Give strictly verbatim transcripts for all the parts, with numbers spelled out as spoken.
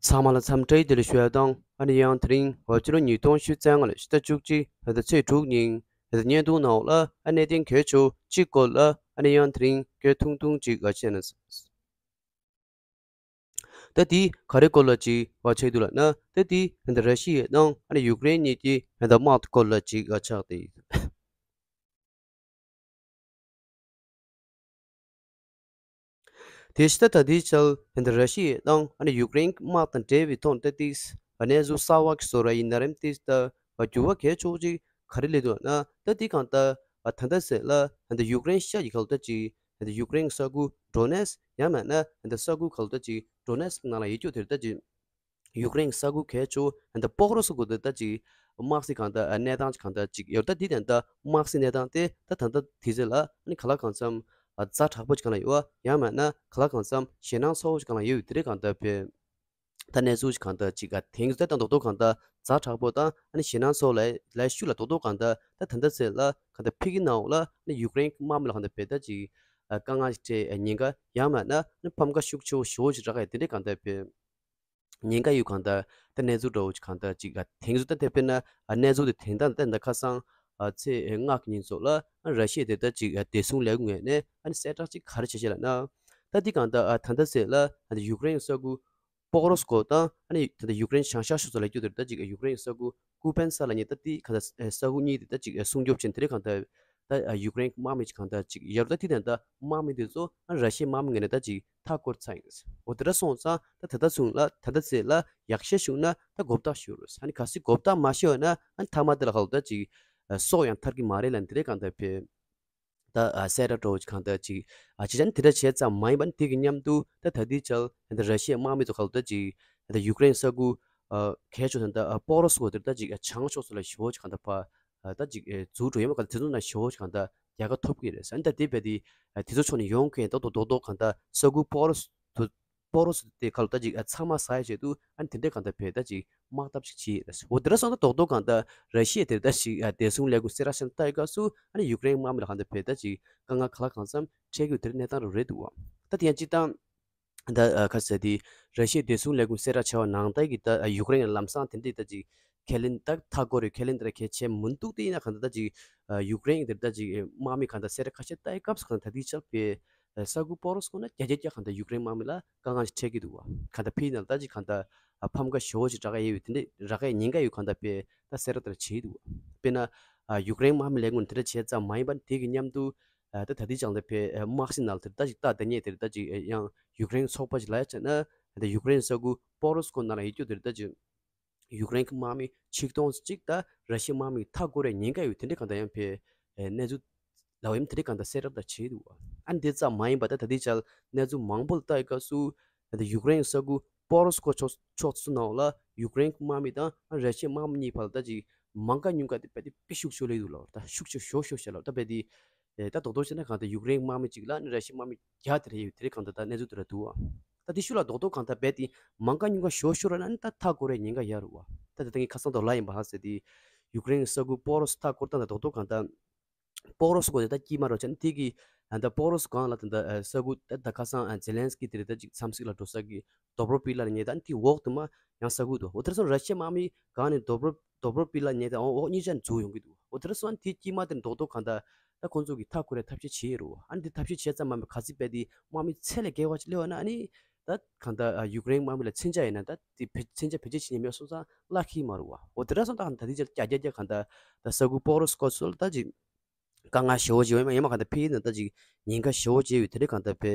ཚང་མ་ལ་འཚམས་འདྲི་བདེ་ལེགས་ཞུ་ཡ་དང་། ཨ་ནི་ཡང་དེ་རིང་འོ་ཕྱི་ལོ་ཉིས་སྟོང་ཉི་ཤུ་རྩ་ལྔ་ལོའི་ཕྱི་ཟླ་བཅུ་གཅིག་ཕྱི་ཟླ་ཚེས་དྲུག་ཉིན་ཕྱི་ཟླ་བརྙན་ཐུང་ནང་ལ་ཨ་གནད་དོན་གལ་ཆེ་བ་གཅིག་སྐོར་ལ་ཨ་ནི་ཡང་དེ་རིང་སྐད་ཐུང་ཐུང་ཅིག་ཨ་བཤད་ན། ད་དེ་ག་རེ་སྐོར་ལ་ཅིག་བ་ཆེ་འདུག་ལབ་ན། ད་དེ་ད་ར་ཤི་ཡ་དང་ཨ་ནི་ཡུཀ་རེན་གཉིས་ཀྱི་ད་དམག་སྐོར་ལ་ཅིག་ཨ་ཆགས་ཏེ། དེ་ཕྱི་ད་ལྟའི་ཆར་ད་ར་ཤི་ཡ་དང་ཨ་ནི་ཡུཀ་རེན་དམག་དང་འབྲེལ་བའི་ཐོག་ད་དེ་གནས་ཚུལ་གསར་བ་ཞིག་བཟོ་ར་ཡིན་ན་རེད། དེ་ད་འགྱུར་བ་གལ་ཆེ་བོ་ཅིག་ག་རེ་སླེབས་འདུག་ལབ་ན། ད་དེ་གང་ལྟར་ད་ལྟ་ཟེར་ལ་ད་ཡུཀ་རེན་ཤ་ཡི་ཁ་ལོ་ད་ཅིག་ད་ཡུཀ་རེན་ས་ཁུལ་ཌོ་ནེ་སི་ཡང་མིན་ན་ད་ས་ཁུལ་ཁ་ལོ་ད་ཅིག་ཌོ་ནེ་སི་ནང་ལ་ཡོད་རྒྱུ་དེར་ད་ཅིག་ཡུཀ་རེན་ས་ཁུལ་གལ་ཆེ་བོ་ད་པོག་རོ་སི་ཁུལ་དུ་ད་ཅིག་དམག་སྲིད་གང་ལྟར་གནས་སྟངས་ཅིག་གང་ལྟར་ཅིག་ཡོད། ད་དེ་ད་ལྟ་དམག་སྲིད་གནས་སྟངས་དེ་ད་ད་ལྟ་དེ་ཚོ་ལ་ཨ་ནི་ག་ལ་གང་འཚམ་ཛ་དྲག་པོ་ཅིག་གང་ལ་ཡོད་པ་ཡང་མིན་ན་ག་ལ་གང་འཚམ་ཞེད་སྣང་ཚ་བོ་ཅིག་གང་ལ་ཡོད་པའི་དེ་རིགས་གང་ལྟར་བས། ད་གནས་ཚུལ་ཅིག་གང་ལྟར་ཅིག་ག་དེང་ད་ད་རྡོག་རྡོག་གང་ལྟར་ཛ་དྲག་པོ་དང་ཨ་ནི་ཞེད་སྣང་ཚ་བོ་ལ་ལ་ཤུགས་ལ་རྡོག་རྡོག་གང་ལྟར་ད་ད་ལྟ་ཚེ་ལ་གང་ལྟར་ཕི་གི་ནང་ལ་ཨ་ནི་ཡུཀ་རེན་དམག་མི་ལ་གང་ལྟར་བས་ད་ཅིག་དཀའ་ངལ་ཅིག་འཕྲད་ཉེན་ཁ་ཡང་མིན་ན་ཨ་ནི་ཕམ་ཁ་ཤུགས་ཆེ་བོ་ཞེ་བོ་ཅིག་རག་ཡ་དེ་འདྲས་གང་ལྟར་བས། ཉེན་ཁ་ཡོད་གང་ལྟར་ད་གནས་ཚུལ་འདྲ་བོ་ཅིག་གང་ལྟར་ཅིག་ཨ་དེང་སང་ད་དེ་དཔེར་ན་ཨ་གནས་ཚུལ་དེ་དེང་སང་ད་ད་ཁ་སང་ཨ་ཚེས་ལྔ་གི་ཉིན་ཚོ་ལ་ཨ་ར་ཤི་ཡ་དེ་ད་ཅིག་ཨ་བདེ་སྲུང་ལས་ཁུངས་ངོས་ནས་ཨ་ནི་གསལ་བསྒྲགས་ཅིག་ག་རེ་བྱས་བྱས་ལབ་ན། ད་འདི་གང་ལྟར་ཨ་ད་ལྟ་ཚེ་ལ་ཨ་ཡུཀ་རེན་ས་ཁུལ་པོག་རོ་སི་ཀོ་དང་ཨ་ནི་ད་ལྟ་ཡུཀ་རེན་བྱང་ཤར་ཕྱོགས་ལ་ཡོད་རྒྱུ་དེ་ད་ཅིག་ཨ་ཡུཀ་རེན་ས་ཁུལ་ཀུ་པན་ས་ལབ་མཁན་ད་འདི་གང་ལྟར་ས་ཁུལ་གཉིས་དེ་ད་ཅིག་ཨ་སྲུང་སྐྱོབ་བྱས་དེ་རིང་གང་ལྟར། ད་ཡུཀ་རེན་དམག་མི་ཅིག་གང་ལྟར་ཅིག་ཡོད་རེད། ད་དེ་དང་ད་དམག་མི་དེ་ཚོ་ཨ་ར་ཤི་ཡའི་དམག་མི་ངོས་ནས་ད་ཅིག་མཐའ་བསྐོར་ཚར་ཡིན། འོ་དེ་འདྲ་སོང་ཙང་ད་ད་ལྟ་ཚུན་ལ་ད་ལྟ་ཚེ་ལ་ཡག་ཤོས་བྱུང་ན་ད་མགོ་བཏགས་ཤོར་རེད། ཨ་ནི་གལ་སྲིད་མགོ་བཏགས་མ་ཤོར་ན་ཨ་ནི་མཐའ་མ་དེ་ལ་ཧ་ལོ་ད་ཅིག་ཨ་སྲོག་ཡང་ཐར་གྱི་མ་རེད་ལབ་དེ་རེད་གང་ལྟར་བས། ད་ཨ་གསལ་བསྒྲགས་འདྲ་བོ་ཅིག་གང་ལྟར་ཅིག་ཨ་ཅི་ཅན་དེ་འདྲ་བྱས་ཙང་མ་ཡིན་པ་ནི་དེ་གི་མཉམ་དུ་ད་ད་ལྟའི་ཆར་ད་ར་ཤི་ཡའི་དམག་མི་ཚོ་ཧ་ལོ་ད་ཅིག་ད་ཡུཀ་རེན་ས་ཁུལ་ཨ་གལ་ཆེ་ཤོས་ད་ཨ་པོག་རོ་སི་ཀོ་དེར་ད་ཅིག་ཨ་བྱང་ཕྱོགས་སུ་ལ་ཞེ་བོ་ཅིག་གང་ལྟར་ཕར་ཨ་ད་ཅིག་ཨེ་འཛུལ་འགྲོ་ཡོད་མ་ག་དེ་ཚོ་ནང་ཞེ་བོ་ཅིག་གང་ལྟར་རྒྱལ་ཁ་ཐོབ་ཀྱི་རེད། ཨ་ནི་ད་དེ་བས་དེ་ཨ་དེ་ཚོ་ཕྱོགས་ནས་ཡོང་མཁན་རྡོག་རྡོག་རྡོག་རྡོག་གང་ལྟར་ས་ཁུལ་པོག་རོ་སི་དུ་པོག་རོ་སི་དེ་ཁ་ལོ་ད་ཅིག་ཨ་ཚང་མ་ཟ་ཡ་ཆེད་དུ་ཨ་ནི་དེ་འདྲས་གང་ལྟར་བས་ད་ཅིག་དམག་འཐབ་ཅིག་བྱེད་ཡོད་རེད། འོ་དེ་འདྲ་སོང་ཙང་རྡོག་རྡོག་གང་ལྟར་ར་ཤི་ཡ་དེ་ད་ཅིག་ཨ་བདེ་སྲུང་ལས་ཁུངས་གསལ་བསྒྲགས་བྱས་ནས་ལྟ་ཡི་སྐབས་སུ་ཨ་ནི་ཡུཀ་རེན་དམག་མི་ལ་གང་ལྟར་བས་ད་ཅིག་དཀའ་ངལ་ག་ལ་གང་འཚམ་འཕྲད་ཀྱི་ཡོད་དེ་འདྲ་གནས་སྟངས་རེད་འདུག་བ། ད་དེ་ཡང་སྤྱིར་བཏང་ད་ཨ་ཁ་ཟེར་དེ་ར་ཤི་ཡའི་བདེ་སྲུང་ལས་ཁུངས་གསལ་བསྒྲགས་བྱས་པ་ནང་ལྟར་གྱི་ད་ཨ་ཡུཀ་རེན་ལ་ལམ་སང་དེ་འདྲའི་ད་ཅིག་ཁས་ལེན་ད་མཐའ་བསྐོར་རེད། ཁས་ལེན་དེ་འདྲ་གལ་ཆེ་མི་འདུག་དེ་ཡིན་ན་གང་ལྟར་ད་ཅིག་ཨ་ཡུཀ་རེན་དེར་ད་ཅིག་དམག་མི་གང་ལྟར་གསལ་བསྒྲགས་ཁ་ཤས་ལྟ་ཡི་སྐབས་སུ་གང་ལྟར་ད་དེའི་ཆར་པའི་ཨ་ས་ཁུལ་པོག་རོ་སི་ཀོ་ན་བརྒྱ་ཆ་བརྒྱ་གང་ལྟར་ཡུཀ་རེན་དམག་མི་ལ་དཀའ་ངལ་ཞིག་འཕྲད་ཀྱི་འདུག་བ། གང་ལྟར་ཕི་ནང་ད་ཅིག་གང་ལྟར་ཨ་ཕམ་ཁ་ཞེ་བོ་ཞིག་རག་གི་ཡོད་དེ་འདྲ་རག་གི་ཉེན་ཁ་ཡོད་གང་ལྟར་པའི་ད་གསལ་བསྒྲགས་དེ་འདྲ་བྱས་འདུག་བ། དཔེར་ན་ཨ་ཡུཀ་རེན་དམག་མི་ལས་ཁུངས་དེ་འདྲ་བྱས་ཙང་མ་ཡིན་པ་དེ་གི་མཉམ་དུ་ཨ་ད་ད་ལྟའི་ཆར་ལ་ཕའི་ཨ་དམག་སྲིད་ནང་ལ་དེར་ད་ཅིག་ལྟ་དེ་ཉེ་དེར་ད་ཅིག་ཨ་ཡང་ཡུཀ་རེན་ཚོགས་པ་ཅིག་ལ་ཡ་བྱས་ན་ད་ཡུཀ་རེན་ས་ཁུལ་པོག་རོ་སི་ཀོ་ནང་ལ་ཡོད་རྒྱུ་དེར་ད་ཅིག་ཡུཀ་རེན་གྱི་དམག་མི་ཆིག་སྟོང་ཅིག་ད་ར་ཤི་ཡའི་དམག་མི་མཐའ་བསྐོར་བའི་ཉེན་ཁ་ཡོད་དེ་འདྲ་གང་ལྟར་ཡང་ཕའི་ཨ་གནས་ཚུལ་ལ་འོ་ཡིན་དེ་འདྲ་གང་ལྟར་གསལ་བསྒྲགས་ད་བྱས་འདུག་བ། ཨ་འདི་ཙམ་མ་ཡིན་པ་ད་ད་ལྟའི་ཆར་གནས་ཚུལ་མང་པོ་ལ་ལྟ་ཡི་སྐབས་སུ་ད་ཡུཀ་རེན་ས་ཁུལ་པོག་རོ་སི་ཀོ་ཕྱོགས་ཕྱོགས་སུ་ནང་ལ་ཡུཀ་རེན་གྱི་དམག་མི་དང་ཨ་ར་ཤི་ཡའི་དམག་མི་གཉིས་བར་ལ་ད་ཅིག་མང་ག་ཉུང་ག་དེ་དཔེ་དེ་དཔེ་ཤུགས་ཆེ་ལོས་འདུག་ལ། ད་ཤུགས་ཆེ་ཞོ་ཞོ་བྱས་ལ་ད་དཔེ་དེ་ཨེ་ད་རྡོག་རྡོག་བྱས་ན་གང་ལྟར་ཡུཀ་རེན་དམག་མི་གཅིག་ལ་ནི་ར་ཤི་ཡའི་དམག་མི་བརྒྱ་དེ་རེ་ཡོད་དེ་རེ་གང་ལྟར་ད་གནས་ཚུལ་དེ་ར་འདུག་བ། ད་དེ་ཤུགས་ལ་རྡོག་རྡོག་གང་ལྟར་རྦད་དེ་མང་ག་ཉུང་ག་ཞོ་ཞོ་ར་ན་ནི་ད་མཐའ་བསྐོར་བའི་ཉེན་ཁ་ཡོད་རེད་བ། ད་དེ་ད་ངས་ཁ་སང་དོ་ལ་ཡིན་པ་ཧ་ཟེར་དེ་ཡུཀ་རེན་ས་ཁུལ་པོག་རོ་སི་མཐའ་བསྐོར་སྟངས་ད་རྡོག་རྡོག་གང་ལྟར་པོག་རོ་སི་ཀོ་དེ་ད་དཀྱིལ་མ་རོ་བྱས་ནས་དེ་གི་ད་པོག་རོ་སི་སྒང་ལ་ད་ད་ས་ཁུལ་ད་ད་ཁ་སང་ཛེ་ལན་སི་ཀི་དེ་རེ་ད་ཅིག་འཚམས་གཟིགས་ལ་འགྲོ་ས་གི་དོབ་རོ་པི་ལ་ལ་ཉེ་ད་ནི་དེ་འོག་ཏུ་མ་ཡང་ས་ཁུལ་དུ་འོ་དེར་སོང་ར་ཤི་ཡའི་དམག་མི་གང་ནས་དོབ་རོ་དོབ་རོ་པི་ལ་ཉེ་ད་འོག་གཉིས་ཆ་ནས་འཛུལ་ཡོང་གི་འདུག་འོ་དེར་སོང་དེ་དཀྱིལ་མ་དེར་རྡོག་རྡོག་གང་ལྟར་ད་ཁོང་ཚོ་གི་མཐའ་བསྐོར་བའི་ཐབས་ཤེས་བྱེད་ཡོད་རེད། ཨ་ནི་དེ་ཐབས་ཤེས་བྱས་ཙམ་མ་མེད་ག་ཚིག་པས་དེ་དམག་མི་ཚད་ལས་བརྒལ་བ་ཅིག་སླེབས་པ་ན་ཨ་ནི་ད་གང་ལྟར་ཡུཀ་རེན་དམག་མི་ལ་མཚོན་ཆ་ཡིན་ན་ད་དེ་བེད་མཚོན་ཆ་བེད་སྤྱོད་བྱེད་ཉན་མེད་སོང་ཙང་བརླག་གི་མ་རེད་བ། འོ་དེ་འདྲ་སོང་ད་གང་ལྟར་དེ་ཅིག་རྒྱ་རྒྱ་རྒྱ་གང་ལྟར་ད་ས་ཁུལ་པོག་རོ་སི་ཀོ་ཚོ་ལ་ད་ཅིག་དཀའ་ངལ་ཞེ་བོ་ཅིག་ཡོད་མ་ཡིན་མ་གང་ལྟར་ཕི་ཡིན་ན་ད་ཅིག་ཉེན་ཁ་ཞེ་བོ་ཅིག་ཡོད་དེ་འདྲ་གང་ལྟར་ཕི་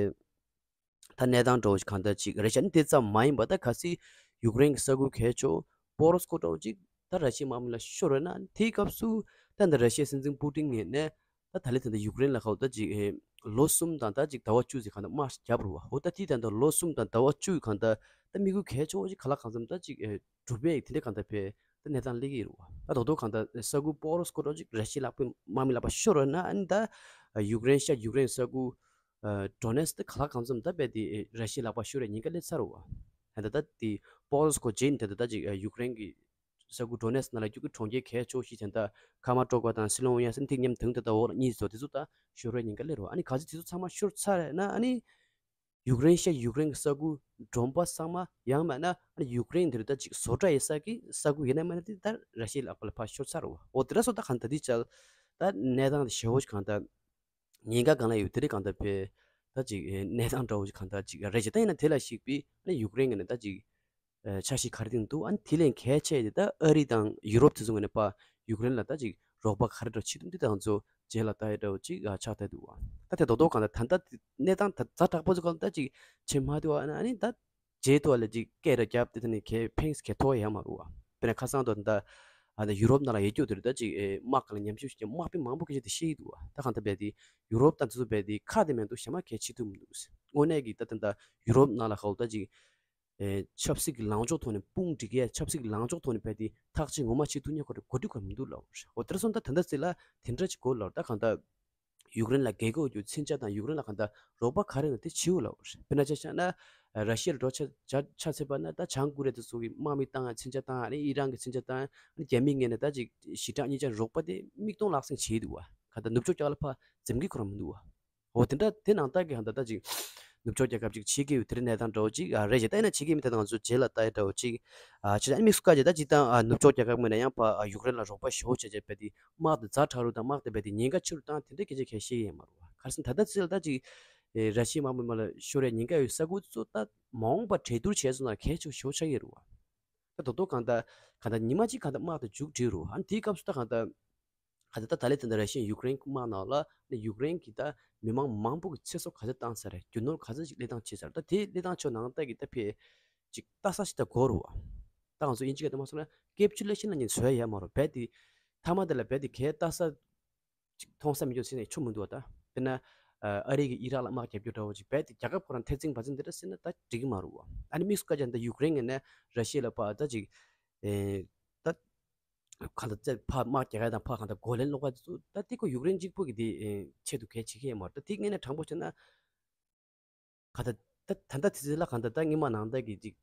ད་གནས་སྟངས་འདྲ་བོ་ཞིག་གང་ལྟར་ཅིག་རེད་ཤག་ནི་དེ་ཙམ་མ་ཡིན་པ་ད་གལ་སྲིད་ཡུཀ་རེན་གྱི་ས་ཁུལ་གལ་ཆེ་པོག་རོ་སི་ཀོ་འདྲ་བོ་ཅིག་ད་ར་ཤི་ཡའི་དམག་མི་ལ་ཤོར་བ་ན་དེའི་སྐབས་སུ་ད་ད་ར་ཤི་ཡའི་སྲིད་འཛིན་པུ་ཏིན་ངོས་ནས་ད་ད་ལན་ད་ད་ཡུཀ་རེན་ལ་ཁ་ད་ཅིག་ཨེ་ལོ་གསུམ་དང་ད་ཅིག་ཟླ་བ་བཅུ་ཟིག་གང་ལྟར་དམག་རྒྱབ་རུ་བ། འོ་ད་དེ་ད་ད་ལོ་གསུམ་དང་ཟླ་བ་བཅུ་གང་ལྟར་ད་དམིགས་ཡུལ་གལ་ཆེ་བོ་ཅིག་ག་ལ་གང་འཚམ་ད་ཅིག་ཨེ་གྲུབ་པའི་དེ་འདྲ་གང་ལྟར་ཕེ་ད་གནས་སྟངས་སླེབས་ཀྱི་རུ་བ། ད་རྡོག་རྡོག་གང་ལྟར་ས་ཁུལ་པོག་རོ་སི་ཀོ་འདྲ་བོ་ཅིག་ར་ཤི་ཡའི་ལག་པའི་དམག་མི་ལག་པ་ཤོར་བ་ན་ཨ་ནི་ད་ཡུཀ་རེན་ཤ་ཡུཀ་རེན་ས་ཁུལ་ཨ་ཌོ་ནེ་སི་ད་ག་ལ་གང་འཚམ་ད་རྦད་དེ་ར་ཤི་ཡའི་ལག་པ་ཤོར་བའི་ཉེན་ཁ་སླེབས་ཚར་རུ་བ། ད་ད་དེ་པོག་རོ་སི་ཀོ་རྗེས་ནས་ད་ད་ད་ཅིག་ཡུཀ་རེན་གྱི་ས་ཁུལ་ཌོ་ནེ་སི་ནང་ལ་རྒྱུག་གི་གྲོང་ཁྱེར་གལ་ཆེ་བོ་ཞིག་ད་ད་ཁ་མ་ཀྲོ་ཀ་དང་སི་ལོ་ཝེ་ནི་ཡ་ཟེར་ཐིག་མཉམ་དུ་ད་ད་འོག་ལ་གཉིས་ཚོ་དེ་ཚོ་ད་ཤོར་བའི་ཉེན་ཁ་སླེབས་རུ་བ། ཨ་ནི་ག་ཚོད་དེ་ཚོ་ཚང་མ་ཤོར་ཚར་རེད་ན་ཨ་ནི་ ཡུཀ་རེན་ཤ་ཡུཀ་རེན་གྱི་ས་ཁུལ་གྲོང་པ་ཚང་མ་ཡང་མིན་ན་ཨ་ནི་ཡུཀ་རེན་དེར་ད་ཅིག་བཟོ་གྲྭ་ཡོད་ས་གི་ས་ཁུལ་ཡིན་ན་མིན་ན་དེ་ད་ར་ཤི་ཡའི་ལག་པ་ལ་ཕར་ཤོར་ཚར་རེད་བ། འོ་དེ་འདྲ་སོང་ད་གང་ད་དེ་ཅལ་ད་གནས་སྟངས་དེ་ཞེ་པོ་ཅིག་གང་ད་ཉེན་ཁ་གང་ལ་ཡོད་དེ་རེད། གང་ད་ཕེ་ད་ཅིག་གནས་སྟངས་འདྲ་བོ་ཅིག་གང་ད་ཅིག་རེད་ཅེ་ད་ཡིན་ན་དེ་ལ་གཞིགས་པའི་ཨ་ནི་ཡུཀ་རེན་གྱི་ནས་ད་ཅིག་ཨ་འཆར་གཞི་ག་རེ་བཏིང་འདུག་ཨ་ནི་དེ་ལས་གལ་ཆེ་དེ་ད་ཨ་རི་དང་ཡུ་རོབ་དེ་ཚོ་ངོས་ནས་ཕར་ཡུཀ་རེན་ལ་ད་ཅིག་རོགས་པ་ག་རེ་འདྲ་བྱེད་ཐུབ་འདི་དང་ཚོ་རྗེས་ལ་ལྟ་ཡ་འདྲ་བོ་ཅིག་ཨ་ཆགས་བསྡད་འདུག་བ། ད་དེ་རྡོག་རྡོག་གང་ལྟར་ད་ལྟ་གནས་སྟངས་ད་ཛ་དྲག་པོ་ཚོ་གང་ལྟར་ཅིག་བྱེད་མ་ཐུབ་བ་ཨ་ནི་ད་རྗེས་ཐོག་ལ་ཅིག་སྐད་ར་རྒྱབ་དེ་ད་ནི་གལ་ཕན་གལ་ཐོགས་ཡ་མ་རུ་བ། དཔེར་ན་ཁ་སང་དུ་ད་ཨ་ད་ཡུ་རོབ་ནང་ལ་ཡོད་རྒྱུ་དེ་རེད། ད་ཅིག་ཨེ་དམག་ག་ལ་ཉམས་ཞིབ་བྱེད་དམག་དཔོན་མང་པོ་སྐད་ཆ་དེ་བཤད་ཀྱི་འདུག་བ། ད་གང་ལྟར་རྦད་དེ་ཡུ་རོབ་དང་དེ་ཚོ་རྦད་དེ་ཁ་དེ་མེད་འདུག་གཞན་མ་གལ་བྱེད་ཐུབ་མི་འདུག་དངོས་གནས་ཀྱི་ད་ད་ད་ཡུ་རོབ་ནང་ལ་ག་ལ་ད་ཅིག་ཨེ་ཆབ་སྲིད་ཀྱི་ལངས་ཕྱོགས་ཐོག་ནས་དཔུང་སྒྲིག་ཡས་ཆབ་སྲིད་ཀྱི་ལངས་ཕྱོགས་ཐོག་ནས་རྦད་དེ་ཐག་གཅོད་ངོ་མ་བྱེད་ཐུབ་མཁན་ཁོ་རེ་གོ་སྒྲིག་ག་མི་འདུག་ལབ་རེད། འོ་དེར་སོང་ད་ད་ལྟ་ཚེ་ལ་དེ་འདྲ་ཅིག་གོ་ལབ་ད་གང་ལྟར་ཡུཀ་རེན་ལ་རྒྱལ་ཁབ་ཀྱི་མཚོན་ཆ་དང་ཡུཀ་རེན་ལ་གང་ལྟར་རོགས་པ་ག་རེ་ན་དེ་བྱེའུ་ལབ་རེད། དཔེར་ན་ཆ་བཞག་ན་ར་ཤི་ཡ་ལ་འགྲོ་ཆ་ཆ་ཆ་ཚེ་པ་ན་ད་བྱང་ཀོ་རི་ཡ་དེ་ཚོ་གི་དམག་མི་བཏང་ཡ་མཚོན་ཆ་བཏང་ཡ་ཨ་ནི་ཨི་རན་གྱི་མཚོན་ཆ་བཏང་ཡ་ཨ་ནི་རྒྱ་མི་ངོས་ནས་ད་ཅིག་ཞི་དྲག་གཉིས་ཆ་རོགས་པ་དེ་མིག་མཐོང་ལག་ཟིན་བྱེད་འདུག་བ། གང་ལྟར་ནུབ་ཕྱོགས་རྒྱལ་ཁབ་ལ་ཕར་འཛེམ་གི་ཁོ་རང་མི་འདུག་བ། འོ་དེ་འདྲ་དེ་ནང་ལྟར་གྱི་ཧ་ད་ལྟ་ཅིག་ནུབ་ཕྱོགས་རྒྱལ་ཁབ་ཅིག་ཕྱི་རྒྱལ་བའི་དེ་རིང་གནས་སྟངས་འདྲ་བོ་ཅིག་ཨ་རེད་ཅེ་ད་ཡིན་ན་ཕྱི་རྒྱལ་མི་དེ་དང་ཚོ་རྗེས་ལ་ལྟ་ཡི་འདྲ་བོ་ཅིག་ཨ་ཅེ་ཨ་ནི་དམིགས་སུ་བཀར་ཅེ་ད་ཅིག་ད་ཨ་ནུབ་ཕྱོགས་རྒྱལ་ཁབ་ངོས་ནས་ཡང་ཕ་ཨ་ཡུཀ་རེན་ལ་རོགས་པ་ཞེ་པོ་བྱས་བྱས་རྦད་དེ་དམག་དེ་ཛ་དྲག་རུ་དང་དམག་དེ་རྦད་དེ་ཉེན་ཁ་ཆེ་རུ་བཏང་དེ་འདྲ་སྐད་ཆ་གང་བཤད་ཡས་མ་རེད་བ། ག་རེ་ཟེར་ན་ད་ལྟ་ཚེ་ལ་ད་ཅིག་ཨེ་ར་ཤི་ཡའི་དམག་མི་མ་ལ་ཤོར་ཡས་ཉེན་ཁ་ཡོད་ས་ཁུལ་ཚོ་ད་མ་འོངས་པ་གྲོས་བསྡུར་བྱས་སོང་ན་གལ་ཆེ་ཞེ་པོ་ཆགས་ཀྱི་རེད་བ། ད་དོ་དོ་གང་ལྟར་གང་ལྟར་ཉི་མ་གཅིག་གང་ལྟར་དམག་དེ་མཇུག་སྒྲིལ་རུ་ཨ་ནི་དེའི་སྐབས་སུ་ད་གང་ལྟར་ག་ད་ད་ལས་དེ་འདྲ་ར་ཤི་ཡ་ཡུཀ་རེན་དམག་ནང་ལ་ནི་ཡུཀ་རེན་གྱི་ད་མི་མང་མང་པོ་གི་ཚེ་སྲོག་ག་ཚོད་བཏང་ཚར་རེད། རྒྱུ་ནོར་ག་ཚོད་ཅིག་བློས་བཏང་བྱས་ཚར། ད་དེ་བློས་བཏང་ཆོག་ནང་ལྟ་གི་ད་ཕེ་ཅིག་ལྟ་ས་ཞིག་ད་གོ་རུ་བ། ད་ང་ཚོ་དབྱིན་ཇི་ག་ད་མ་སོང་ན་སྐྱབས་བཅོལ་ལས་ཤིག་ན་ཉིན་བཟོ་ཡ་ཡ་མ་རོ་རྦད་དེ་མཐའ་མ་དེ་ལ་རྦད་དེ་གའི་ལྟ་ས་ཅིག་མཐོང་ས་མི་འཇོག་ཟེར་ནས་ཆོ་མི་འདུག་བ། ད་དཔེར་ན་ཨ་རི་གི་ཨི་རག་ལ་དམག་རྒྱབ་རྒྱུ་འདྲ་བོ་ཅིག་རྦད་དེ་རྒྱལ་ཁབ་ཁོ་རང་ཐེ་ཚིང་བ་ཚིང་འདི་འདྲ་ཟེར་ན་ད་འགྲིག་གི་མ་རུ་བ། ཨ་ནི་དམིགས་སུ་བཀར་ཅེ་ད་ཡུཀ་རེན་ངོས་ནས་ར་ཤི་ཡ་ལ་ཕ་ད་ཅིག་ཨེ་ད། གང་ལྟར་ཚེ་ཕར་དམག་རྒྱག་ཡ་དང་ཕར་གང་ལྟར་རྒོལ་ལན་སློག་པ་དེ་ཚོ་ད་དེ་ཁོ་ཡུཀ་རེན་གཅིག་པོ་གི་དེ་ཨེ་ཆེད་དུ་གལ་ཆེ་གི་ཡོད་མ་རེད། ད་དེ་ངས་ནས་དྲང་པོ་བྱས་ན་གང་ལྟར་ད་ད་ལྟ་དེ་ཚོ་ལ་གང་ལྟར་ད་སྔོན་མ་ནང་ལྟར་གི་ཅིག་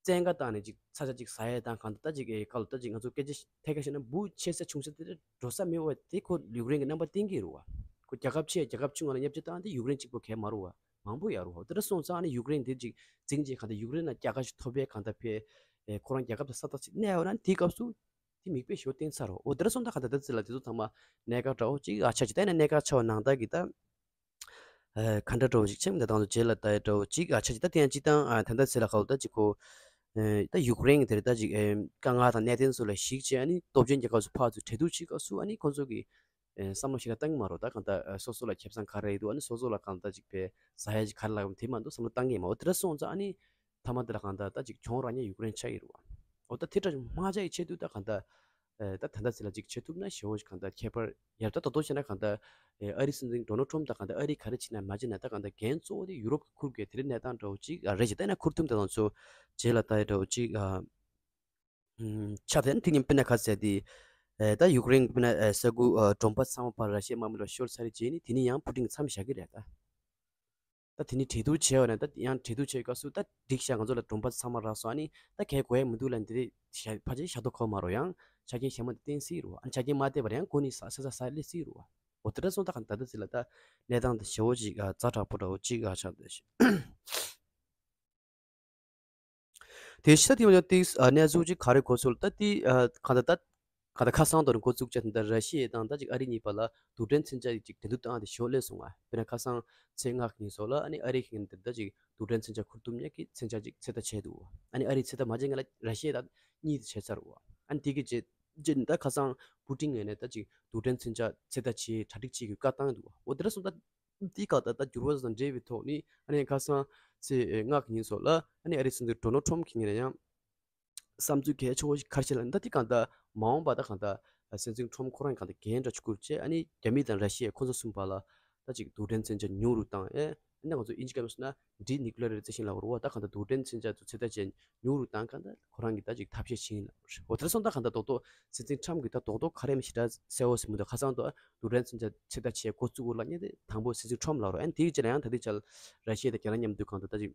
བཙན་བཀའ་བཏང་ནས་ཅིག་ཚ་ཚ་ཅིག་ཟ་ཡ་དང་གང་ལྟར་ད་ཅིག་ཨེ་ག་ལ་ད་ཅིག་ང་ཚོ་སྐད་ཆ་ཐད་ཀར་བཤད་ན་འབུ་ཆེ་ས་ཆུང་ས་དེ་འདྲ་འགྲོ་ས་མེད་པ་དེ་ཁོ་ཡུཀ་རེན་གི་རྣམ་པ་བསྟན་གི་རེད་བ། ཁོ་རྒྱལ་ཁབ་ཆེ་རྒྱལ་ཁབ་ཆུང་བ་ལ་བརྙས་བཅོས་བཏང་དེ་ཡུཀ་རེན་གཅིག་པོ་གལ་མ་རུ་བ་མང་པོ་ཡོད་རུ་བ། དེ་འདྲ་སོང་ཙང་ཨ་ནི་ཡུཀ་རེན་དེ་ཅིག་འཛིང་རྗེས་གང་ལྟར་ཡུཀ་རེན་ལ་རྒྱལ་ཁ་ཞིག་ཐོབ་པའི་གང་ལྟར་ཕེ་ཨེ་ཁོ་རང་རྒྱལ་ཁབ་དང་ས་ཐག་ཅིག་གནས་ཡོད་ན་དེའི་སྐབས་སུ་དེ་མིག་དཔེ་ཞོ་བསྟན་ཚར་རོ། འོ་དེ་འདྲ་སོང་ད་གང་ལྟར་ད་ཚེ་ལ་དེ་ཚོ་ཚང་མ་གནད་འགག་འདྲ་བོ་ཅིག་ཨ་ཆ་ཅིག་ད་ཡིན་ན་གནད་འགག་ཆེ་བ་ནང་ལྟར་གི་ད་ཨེ་ག་འདྲ་འདྲ་བོ་ཅིག་ཆེམ་ད་དང་དུ་རྗེས་ལ་ལྟ་ཡ་འདྲ་བོ་ཅིག་ཨ་ཆ་ཅིག་ད་དེ་ཡང་ཅིག་དང་ཨ་ད་ལྟ་ཚེ་ལ་ག་ལ་ད་ཅིག་ཁོ་ཨེ་ད་ཡུཀ་རེན་གི་དེ་རེད་ད་ཅིག་ཨེ་དཀའ་ངལ་དང་གནད་དོན་སོགས་ལ་གཞིགས་བྱས་ཨ་ནི་སྟོབས་ཆེན་རྒྱལ་ཁབ་ཚོ་ཕར་ཚུར་གྲོས་བསྡུར་བྱེད་སྐབས་སུ་ཨ་ནི་ཁོང་ཚོ་གི་ཨེ་བསམ་བློ་ཞིག་ལ་བཏང་གི་མ་རོགས། ད་གང་ལྟར་ཨེ་སོ་སོ་ལ་ཁེ་བཟང་ག་རེ་ཡོད་འདུག་ཨ་ནི་སོ་སོ་ལ་གང་ལྟར་ཅིག་པའི་ཟ་ཡ་ཅིག་ག་རེ་ལབ་ཡོད་དེ་མ་གཏོགས་བསམ་བློ་བཏང་གི་མ་འོ་དེ་འདྲ་སོང་ཙང་ཨ་ནི་མཐའ་མ་དེ་ལ་གང་ལྟར་ད་ཅིག་གྱོང་རག་མཁན་ཡུཀ་རེན་ཆགས་ཀྱི་རེད་བ། འོ་ད་དེ་འདྲ་མ་ཆགས་ཀྱི་ཆེད་དུ་ད་གང་ལྟར་ཨེ་ད་ད་ལྟ་ཚེ་ལ་ཅིག་བྱེད་ཐུབ་ན་ཞེ་པོ་ཅིག་གང་ལྟར་ཁྱད་པར་ཡོད། ད་དོ་དོ་བྱས་ན་གང་ལྟར་ཨེ་ཨ་རི་སྲིད་འཛིན་ཌོ་ནལ་ཊམ་དང་གང་ལྟར་ཨ་རི་ག་རེ་བྱེད་ན་མ་བྱེད་ན་ད་གང་ལྟར་འགན་གཙོ་བོ་དེ་ཡུ་རོབ་ཀྱི་ཁུར་དགོས་དེ་རིང་གནས་སྟངས་འདྲ་བོ་ཅིག་ཨ་རེད་ཅེ་ད་ན་ཁུར་ཐུབ་ད་དང་ཚོ་རྗེས་ལ་ལྟ་ཡ་འདྲ་བོ་ཅིག་ཨ། ཆ་དེ་ནི་དེ་ཉིན་དཔེར་ན་ག་ཟེར་ཏེ། ཨེ་ད་ཡུཀ་རེན་དཔེར་ན་ཨེ་ས་ཁུལ་ཨ་གྲོང་པ་ཚང་མ་ཕར་ར་ཤི་ཡའི་དམག་མི་ལ་ཤོར་ཚར་རྗེས་ནི་དེ་ནི་ཡང་ཕུ་ཏིན་གྱིས་མཚམས་བཞག་གི་རེད་ད། ད་དེ་ནི་གྲོས་བསྡུར་བྱས་པ་ན་ད་ཡང་གྲོས་བསྡུར་བྱས་སྐབས་སུ་ད་འགྲིག་ཤག་ང་ཚོ་ལ་གྲོང་པ་ཚང་མ་རག་སོང་ཨ་ནི་ད་གལ་དགོས་ཡ་མི་འདུག་ལབ་འདི་རེད་ཤག་ཕལ་ཆེར་ཤ་དོ་ཁོ་མ་རོ་ཡང་ཆ་རྐྱེན་གཞན་མ་འདི་བསྟན་སྲིད་རུ་ཨ་ནི་ཆ་རྐྱེན་མ་བསྟན་པར་ཡང་ཁོ་ནི་ས་ས་ས་ས་སླེབས་སྲིད་རུ་ཨ། འོ་དེ་འདྲ་སོང་ད་གང་ད་ད་ཟེར་ལ་ད་གནས་སྟངས་འདི་ཞེ་པོ་ཅིག་ཨ་ཛ་དྲག་པོ་འདྲ་བོ་ཅིག་ཨ་ཆགས་འདུག་ཤག་དེ་ཤ་དེ་ཡང་ཏིག་ཨ་གནས་ཚུལ་ཅིག་ག་རེ་གོ་ཚུལ་ད་ཏི་ཨ་ག་ད་ད་ག་ད་ཁ་སང་དོ་ནི་འགོ་བཙུགས་བྱས་ད་ར་ཤི་ཡ་དང་ད་ཅིག་ཨ་རི་གཉིས་བར་ལ་རྡུལ་ཕྲན་མཚོན་ཆ་ཅིག་འགྲན་བསྡུར་བཏང་སྟེ་ཞོར་སླེབས་སོང་ང་། དཔེར་ན་ཁ་སང་ཚེས་ལྔ་གི་ཉིན་སོགས་ལ་ཨ་ནི་ཨ་རི་གི་ངན་དེ་ད་ཅིག་རྡུལ་ཕྲན་མཚོན་ཆ་ཁུར་ཐུབ་མཁན་གྱི་མཚོན་ཆ་ཅིག་ཚོད་ལྟ་བྱས་འདུག་ཨ་ནི་ཨ་རི་ཚོད་ལྟ་མ་བྱས་སྔོན་ལ་ར་ཤི་ཡ་དང་གཉིས་དེ་བྱས་ཚར་རུ་ཨ་ནི་དེ་གི་རྗེས་རྗེས་ད་ཁ་སང་པུ་ཏིན་ངོས་ནས་ད་ཅིག་རྡུལ་ཕྲན་མཚོན་ཆ་ཚོད་ལྟ་བྱེད་གྲ་སྒྲིག་བྱེད་དགོས་བཀའ་བཏང་འདུག་འོ་དེ་འདྲ་སོང་ད། འདི་ག་ད་ལྟ་འགྱུར་བ་དང་འབྲེལ་བའི་ཐོག་ནས་ཨ་ནི་ཁ་སང་ཚེས་ལྔ་གི་ཉིན་སོགས་ལ་ཨ་ནི་ཨ་རིའི་སྲིད་འཛིན་ཌོ་ནལ་ཊམ་གྱི་ངོས་ནས་ཡང་བསམ་ཚུལ་གལ་ཆེ་བོ་ཞིག་ག་རེ་བཤད་ལ་ད་འདི་ག་ད་མ་འོངས་པ་ད་ག་ད་སྲིད་འཛིན་ཊམ་ཁོ་རང་ག་ད་འགན་འདྲ་ཆུ་ཁུར་བྱས་ཨ་ནི་རྒྱ་མི་དང་ར་ཤི་ཡ་ཁོ་ཚོ་གསུམ་བར་ལ་ད་ཅིག་རྡུལ་ཕྲན་མཚོན་ཆ་ཉུང་རུ་བཏང་ཨེ་ཨ་ནི་ང་ཚོ་དབྱིན་ཇི་སྐད་ནང་སོང་ན་ཌི་ནིའུ་ཀི་ལི་ཡར་ཨའི་ཛེ་ཤན་ལབ་རེད་བ། ད་ག་ད་རྡུལ་ཕྲན་མཚོན་ཆ་ཚོ་ཚོད་ལྟ་བྱས་ཉུང་རུ་བཏང་ག་ད་ཁོ་རང་གི་ད་ཅིག་ཐབས་ཤེས་བྱིན་ལབ་རེད། འོ་དེར་སོང་ད་ག་ད་རྡོག་རྡོག་སྲིད་འཛིན་ཊམ་གི་ད་རྡོག་རྡོག་ག་རེ་མི་ཞེ་དྲག་གསལ་བོ་ཟེར་མི་འདུག་ཁ་སང་དུ་རྡུལ་ཕྲན་མཚོན་ཆ་ཚོད་ལྟ་བྱེད་འགོ་བཙུགས་འོ་ལ་ཉེ་དེ་དང་པོ་སྲིད་འཛིན་ཊམ་ལབ་རོགས་ཨན་དེའི་རྗེས་ལ་ཡང་ད་ལྟའི་ཆར་ར་ཤི་ཡ་དང་རྒྱ་ནག་མཉམ་དུ་གང་དུ་ད་ཅིག་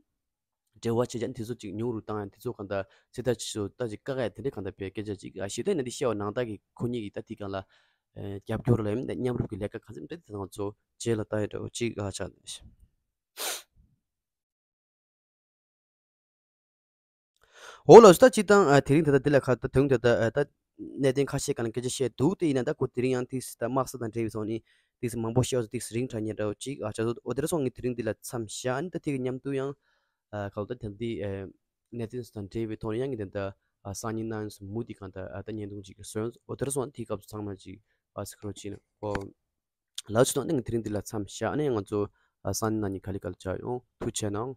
འབྲེལ་བ་བྱེད་ཅན་དེ་ཚོ་ཅིག་ཉུང་རུ་བཏང་ཡང་དེ་ཚོ་གང་ད་ཚོད་ལྟ་བྱེད་ད་ཅིག་བཀག་ཡ་དེ་འདྲ་གང་ད་བའི་སྐད་ཆ་ཅིག་ཞེ་དོན་ནི་འདི་བཤད་བ་ནང་ལྟ་གི་ཁོ་གཉིས་ཀྱི་ད་དེ་གང་ལ་རྒྱབ་སྐྱོར་ལ་ཡང་མཉམ་རུབ་ཀྱི་ལས་ཀ་གང་འཚམ་འདྲ་དེ་དང་ཚོ་རྗེས་ལ་ལྟ་ཡ་འདྲ་བོ་ཅིག་ཆགས་འདུག་འོ་ལགས་སོ། ད་སྤྱིར་བཏང་ཨ་དེ་རིང་ད་ལྟ་འདི་ལ་ཁ་ད་དུང་ད་ལྟ་ཨ་ད་གནད་དོན་ཁ་ཤས་སྒང་ལ་སྐད་ཆ་བཤད་འདུག་དེ་ཡིན་ན་ད་ཁོ་དེ་རིང་ཡང་ཏིག་ཙམ་ད་དམག་ས་དང་འབྲེལ་བའི་ཐོག་ནས་ཏིག་ཙམ་མང་པོ་བཤད་ཡོད་ཙང་ཏིག་ཙམ་རིང་དྲགས་ཉེ་འདྲ་བོ་ཅིག་ཨ་ཆགས་སོང་། འོ་དེ་འདྲ་སོང་ངས་དེ་རིང་འདི་ལ་མཚམས་བཞག་ཨ་ནི་ད་དེ་གི་མཉམ་དུ་ཡང་ཨ་ག་ལ་ད་དེ་འདི་ཨ་གནད་དོན་དང་འབྲེལ་བའི་ཐོག་ནས་ཡང་ངས་དེ་འདྲ་ཨ་སང་ཉིན་གནངས་ཉིན་མུ་མཐུད་གང་ལྟར་ཨ་ད་བརྙན་ཐུང་ཅིག་བཟོས་ཡོང་། འོ་དེ་འདྲ་སོང་ཨ་དེའི་སྐབས་སུ་ཚང་མ་ཅིག་ཨ་ཟེར་ག་རོགས་བྱས་ན། འོ་ལགས་སོ། ད་ནི་ངས་དེ་རིང་འདི་ལ་མཚམས་བཞག་ཨ་ནི་ང་ཚོ་ཨ་སང་ཉིན་གནངས་ཉིན་ག་ལེ་ག་ལེ་མཇལ་ཡོང་། ཐུགས་རྗེ་གནང་།